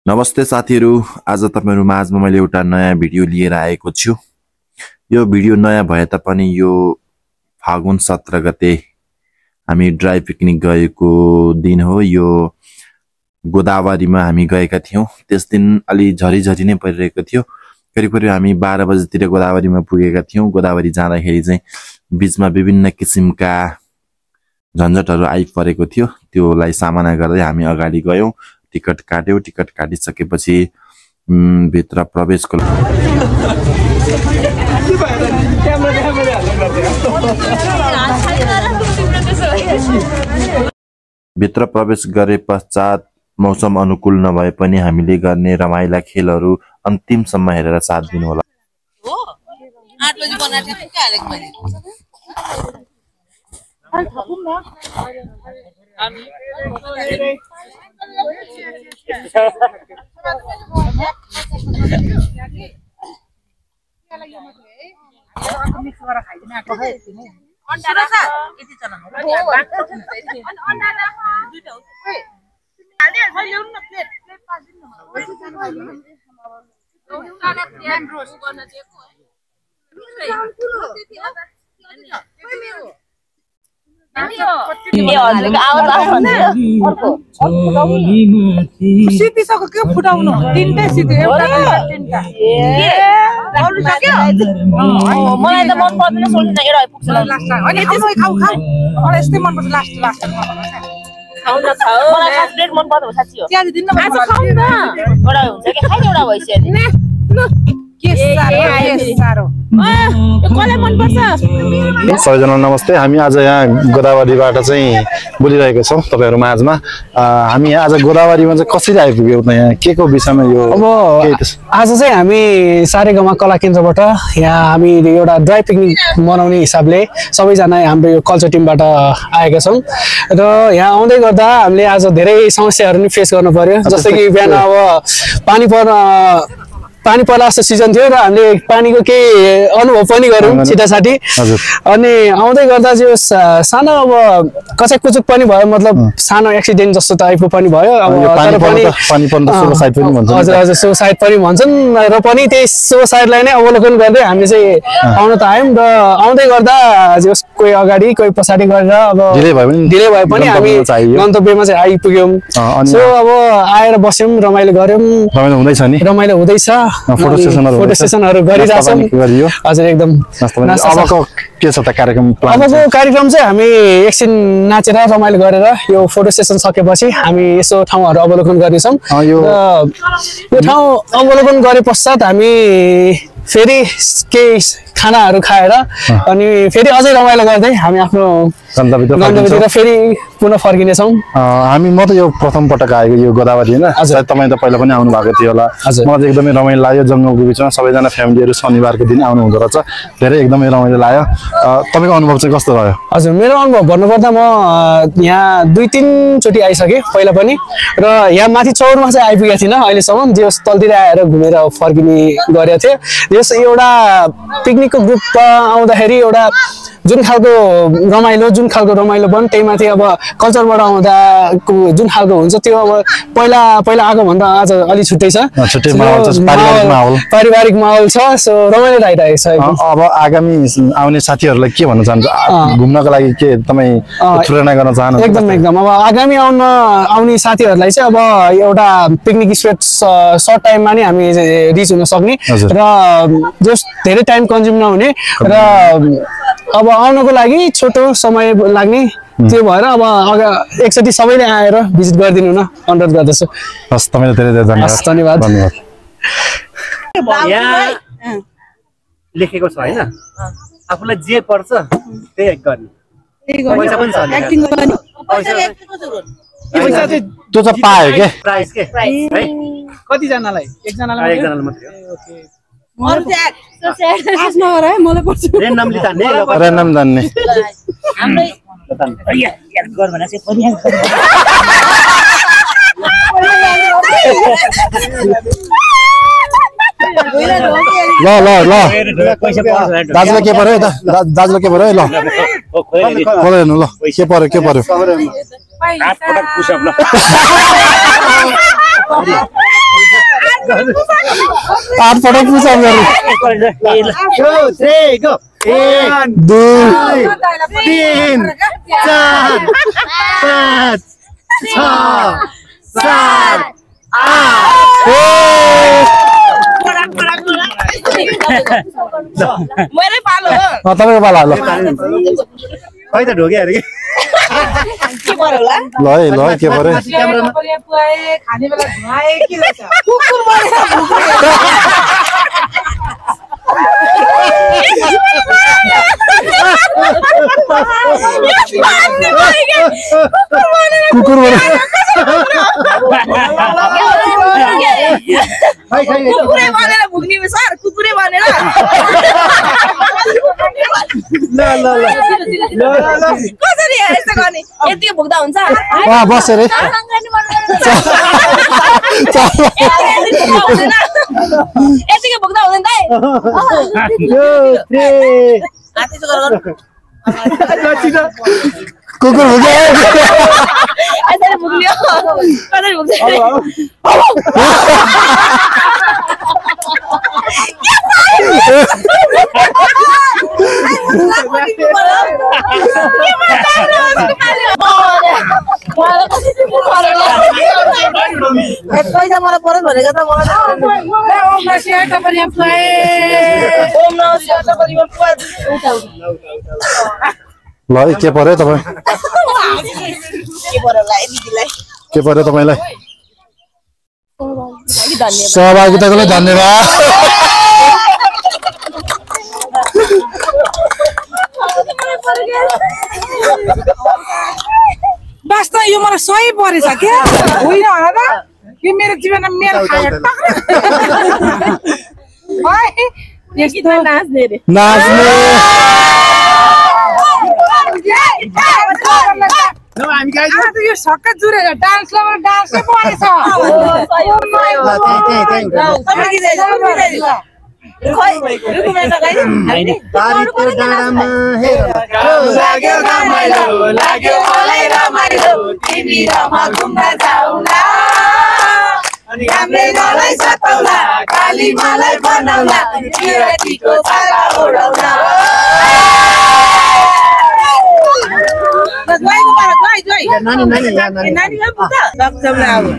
नमस्ते साथीहरु, आज तपाईहरु माझमा मैले एउटा नयाँ भिडियो लिएर आएको छु। यो भिडियो नयाँ भए तापनि यो फागुन 17 गते हामी ड्राई पिकनिक गएको दिन हो। यो गोदावरीमा हामी गएका थियौं। त्यस दिन अलि झरी नै परिरहेको थियो। करिब हामी 12 बजेतिर गोदावरीमा पुगेका थियौं। गोदावरी जाँदाखेरि चाहिँ बीचमा विभिन्न किसिमका झन्झटहरु आइपरेको थियो। त्योलाई सामना गर्दै हामी अगाडि गयौं। टिकट काट्यौं। टिकट काटिसकेपछि भित्र प्रवेशको भित्र प्रवेश गरे पश्चात मौसम अनुकूल नभए पनि हामीले गर्ने रमाइला खेलहरु अन्तिमसम्म हेरेर साथ दिनु होला। सितिसको के फुटाउनु तीनटै सिति एउटा तीनटा मलाई त मन पर्दैन सोल्टिन एउटा आइपुग्छ लास्ट अनि खाऊ मलाई यस्तै मन पर्छ लास्ट खाऊ न खाऊ मलाई खास ब्रेड मन पर्छ साच्चै हो त्यहाँ दिन्न आज खाऊ न एउटा हुन्छ के खाइ एउटा भइसक्यो के सारो यो मलाई मन पर्छ। सबैजना नमस्ते। हामी आज यहाँ गोदावरीबाट चाहिँ बोलिरहेको छौं तपाईहरु माझमा। हामी आज गोदावरीमा चाहिँ कसरी आइपुग्यौ त यहाँ के को विषयमा यो अब आज चाहिँ हामी सारेगामा कला केन्द्रबाट यहाँ हामी एउटा ड्राई पिकनिक मनाउने हिसाबले सबैजना हाम्रो यो कल्चर टिमबाट आएका छौं र यहाँ आउँदै गर्दा हामीले आज धेरै समस्याहरु नि फेस गर्नु पर्यो। जस्तै कि बिहान अब पानी पर्ला जस्तो सिजन थियो र हामीले पानीको के अनुभव पनि गर्यौं छिटाछाटी। अनि आउँदै गर्दा जो सानो अब कचक कुचुक पनि भयो, मतलब सानो एक्सिडेन्ट जस्तो टाइपको पनि भयो। अब तर पनि पानी पर्न सुसाइड पनि भन्छन्। हजुर सुसाइड पनि भन्छन् र पनि त्यही सुसाइडलाई नै अवलोकन गर्दै हामीले चाहिँ आउन त आयौं र आउँदै गर्दा जस कोही अगाडि कोही पछाडी गरेर अब ढिलै भए पनि हामी गन्तव्यमा चाहिँ आइपुग्यौं। सो अब आएर बस्यौं, रमाइलो गर्यौं। रमाइलो हुँदैछ। फोटो सेसनहरु गरिराछौं। हजुर एकदम। अबको के छ त कार्यक्रम? अबको कार्यक्रम चाहिँ हामी एकछिन नाचेर रमाइलो गरेर यो फोटो सेसन सकेपछि हामी यसो ठाउँहरु अवलोकन गर्नेछौं। यो ठाउँ अवलोकन गरे पश्चात हामी फेरि केही खानाहरु खाएर अनि फेरि अझै रमाइलो गर्दै हामी आफ्नो गन्तव्यतिर फेरि पुनः फर्किनेछौं। हामी म त यो प्रथम पटक आएको यो गोदावरी हैन। सायद तपाई त पहिला पनि आउनु भएको थियो होला। मलाई चाहिँ एकदमै रमाइलो लाग्यो। जंगलको बीचमा सबैजना फ्यामिलीहरु शनिबारको दिन आउनु हुँदो रहेछ। धेरै एकदमै रमाइलो लाग्यो। तपाईको अनुभव चाहिँ कस्तो रह्यो? हजुर मेरो अनुभव भन्नुपर्दा म यहाँ 2-3 चोटी आइसके पहिला पनि र यहाँ माथि चौरमा चाहिँ आइपुगेको थिइन अहिलेसम्म। जे तलतिर आएर घुमेर फर्किने गरेको थिए। यस एउटा पिकनिकको ग्रुपमा आउँदाखेरि एउटा जुन खालको रमाइलो पनि त्यही माथि अब कल्चरबाट आउँदाको जुन खालको हुन्छ त्यो अब पहिला आएको भन्दा आज अलि छुट्टै छ। पारिवारिक माहौल छ। सो रमाइलो लागिरहेको छ। अब आगामी आउने साथीहरुलाई के भन्न चाहन्छ? घुम्नको लागि के तपाई प्रेरणा गर्न चाहनुहुन्छ? एकदम अब आगामी आउने साथीहरुलाई चाहिँ अब एउटा पिकनिक स्पोट सर्ट टाइममा नै हामी रिच हुन सक्ने र जस धेरै टाइम कन्ज्युम नहुने र अब आउनको लागि छोटो समय लाग्ने। त्यो भएर अब एकचोटी सबैले आएर भिजिट गरिदिनु न अनुरोध गर्दछु। हस् तपाईलाई धेरै धन्यवाद। यहाँ लेखेको छ हैन, आफुलाई जे पर्छ त्यही गर्ने। पैसा पनि छ एक्टिङ गर्ने। पैसा चाहिँ त्यो चाहिँ पायो के प्राइस के है? कति जनालाई? एकजनालाई मात्रै हो। ओके अरु चाहिँ खास नगर है मलाई पर्छ। रेन्डम लितान्ने रेन्डम जान्ने हाम्रै यार गर भने चाहिँ पनि ल ल ल दाजुले के पर्यो त दाजुले के पर्यो ल खोलेन ल के पर्यो के पर्यो 8 पटक पुसअप गरे 2 3 गो 1 2 3 4 5 6 7 मेरै पालो हो तपाईको पाला ल खै त ढोके अरे के पर्यो होला ल है ल के पर्यो खाने बेला धुवाए के रहेछ कुकुर मरेर कुकुर कुकुरै भनेर भुग्ने सर कुकुरै भनेर कसरी यस्तो गर्ने यतिकै भुग्दा हुन्छ बस रे यतिकै भुग्दा हुँदैन दाइ कुकुर भुग्यो यसरी भुग्यो कसरी भुग्छ पैसा मलाई पर्यो भनेको त ल के पर्यो तपाईँ के पर्यो तपाईँलाई सहभागिताको लागि धन्यवाद बस त यो मलाई सही परेछ क्या होइन होला त यो मेरो जीवनमा मेल खायो नाच्ने रे नाच्ने यो सक्का जुरेर डान्स लगाएर डान्सै परेछ काली मलाई बनाउला चिरतीको छाला उडाउला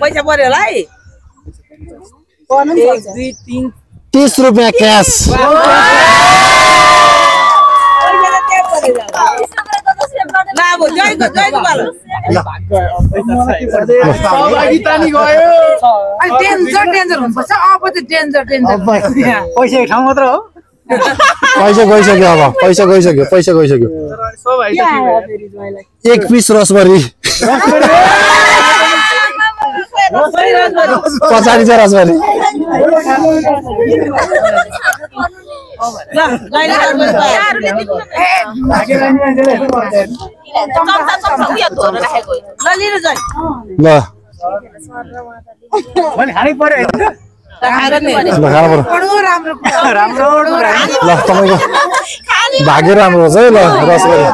पैसा पर्यो होला है 30 रुपैयाँ क्यास डेन्जर हुनुपर्छ अब त डेन्जर पैसा एक ठाउँ मात्र हो पैसा गइसक्यो अब पैसा गइसक्यो एक पिस रसबरी पछाडि चाहिँ रसबरी ल ल तपाईँको भाग्य राम्रो छ है ल रसबरी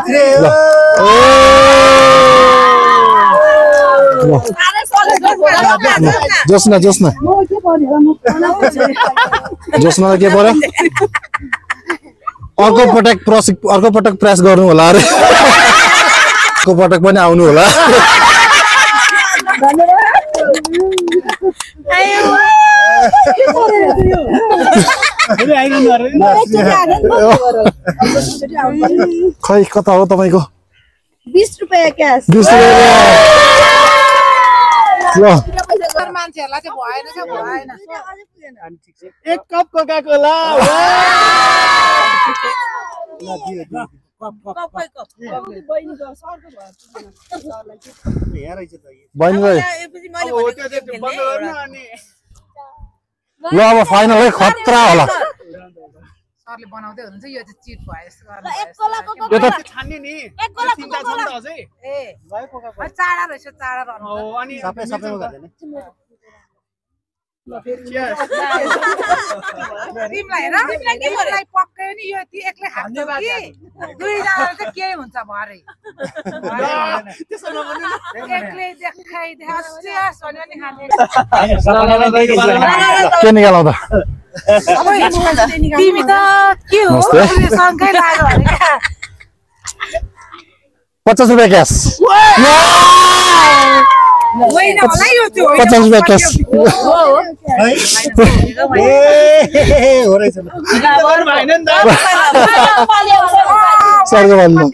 ल जोस्ना के पर्यो अर्को पटक प्रयास गर्नु होला अरे अर्को पटक पनि आउनु होला खै कता हो तपाईँको 20 रुपैयाँ क्यास 20 रुपैयाँ ल मान्छेहरूलाई चाहिँ भएन एक कप कोका कोला ल अब फाइनल है खतरा होला सरले बनाउँदै हुनुहुन्छ यो चाहिँ चिट भयो जस्तो यो त छान्ने नि चिन्ता छ नि त अझै चाडा रहेछ चाडा अनि सबैमा गर्दैन तिमीलाई हेर तिमीलाई पक्कै नि यो ती एक्लै खान्छौ कि दुईजना चाहिँ के हुन्छ भरे एक्लै देखाइ देखास भन्यो नि खाने के निकालौ त तिमी त के हो सँगै लाग्यो भने 50 रुपैयाँ क्यास होइन होला यो त्यो 50 रुपैयाँ क्यास सर्ग भन्नु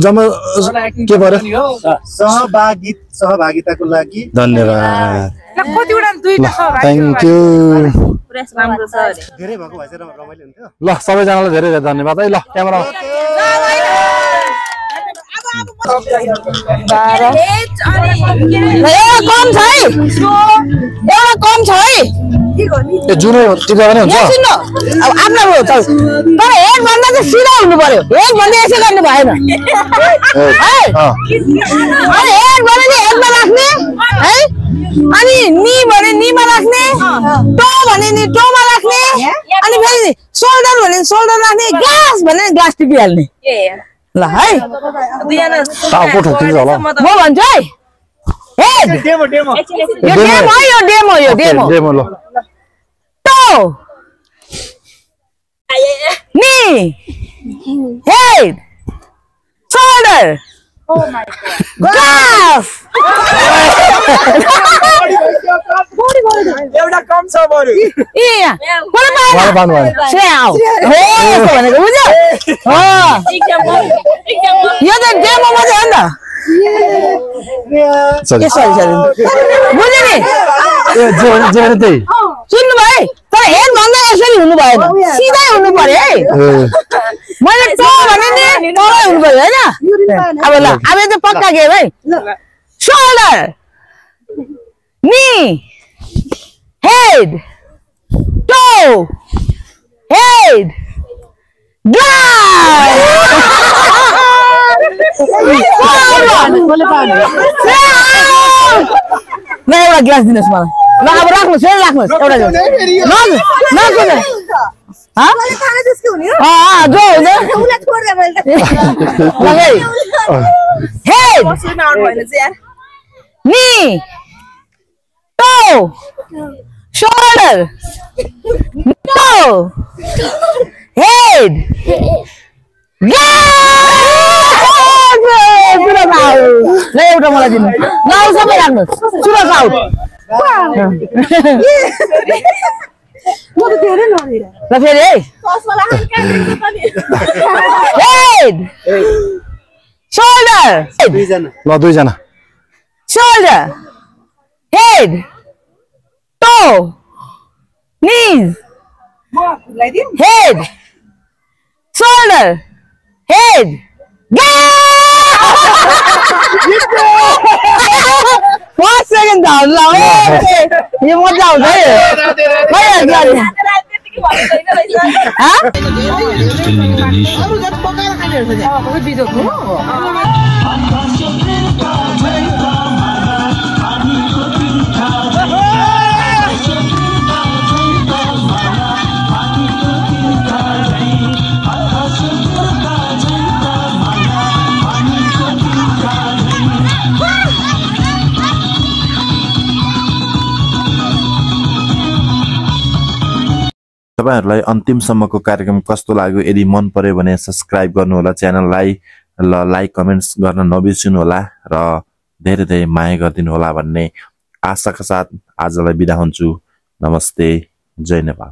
जम्मा के पर्यो सहभागिताको लागि धन्यवाद कतिवटा दुईटा थ्याङ्क यू धेरै भएको भए चाहिँ रमाइलो हुन्थ्यो ल सबैजनालाई धेरै धेरै धन्यवाद है ल क्यामेरा ए जुनै टिप्दा पनि हुन्छ अब आफ्नो तर हेड भन्दा चाहिँ सिधा हुनु पर्यो हेड भन्दा यसै गर्नु भएन अनि हेड भने नि हेडमा राख्ने है अनि नि भने निमा राख्ने टो भने नि टोमा राख्ने अनि फेरि शोल्डर भने शोल्डर राख्ने ग्लास भने ग्लास टिपिहाल्ने ल है टाउको ठोकिन्छ होला म भन्छु है हेड डेमो यो डेमो ल toe, knee, head, shoulder, glass. एउटा कम छ बरु Iya, boleh mana? Siap. Oh, भनेको बुझ्यो? यो त डेमो मात्रै हो नि त सरी बुझ्यो नि सुन्नु भयो तर हेड भन्दा यसरी हुनु भएन सिधै हुनु पर्यो है मैले टो भने नि टोरै हुनु पर्यो हैन अब ल अब यो त पक्का गेम है शोल्डर नी हेड टो हेड ग्लास ल एउटा ग्लास दिनुहोस् मलाई ल अब राख्नुहोस् फेरि राख्नुहोस् एउटा जो नी टो शोल्डर टो हेड ल एउटा मलाई दिनु ल सबै राख्नुहोस् सुरज आउट ल फेरि है हेड शोल्डर ल दुईजना shoulder head toe knees head shoulder head first second down ल यो मजा आउँछ है तपाईहरुलाई अन्तिमसम्मको कार्यक्रम कस्तो लाग्यो यदि मन पर्यो भने सब्स्क्राइब गर्नु होला च्यानललाई ल लाइक कमेन्ट्स गर्न नबिर्सनु होला र धेरै धेरै माया गर्दिनु होला भन्ने आशाका साथ आजलाई बिदा हुन्छु नमस्ते जय नेपाल।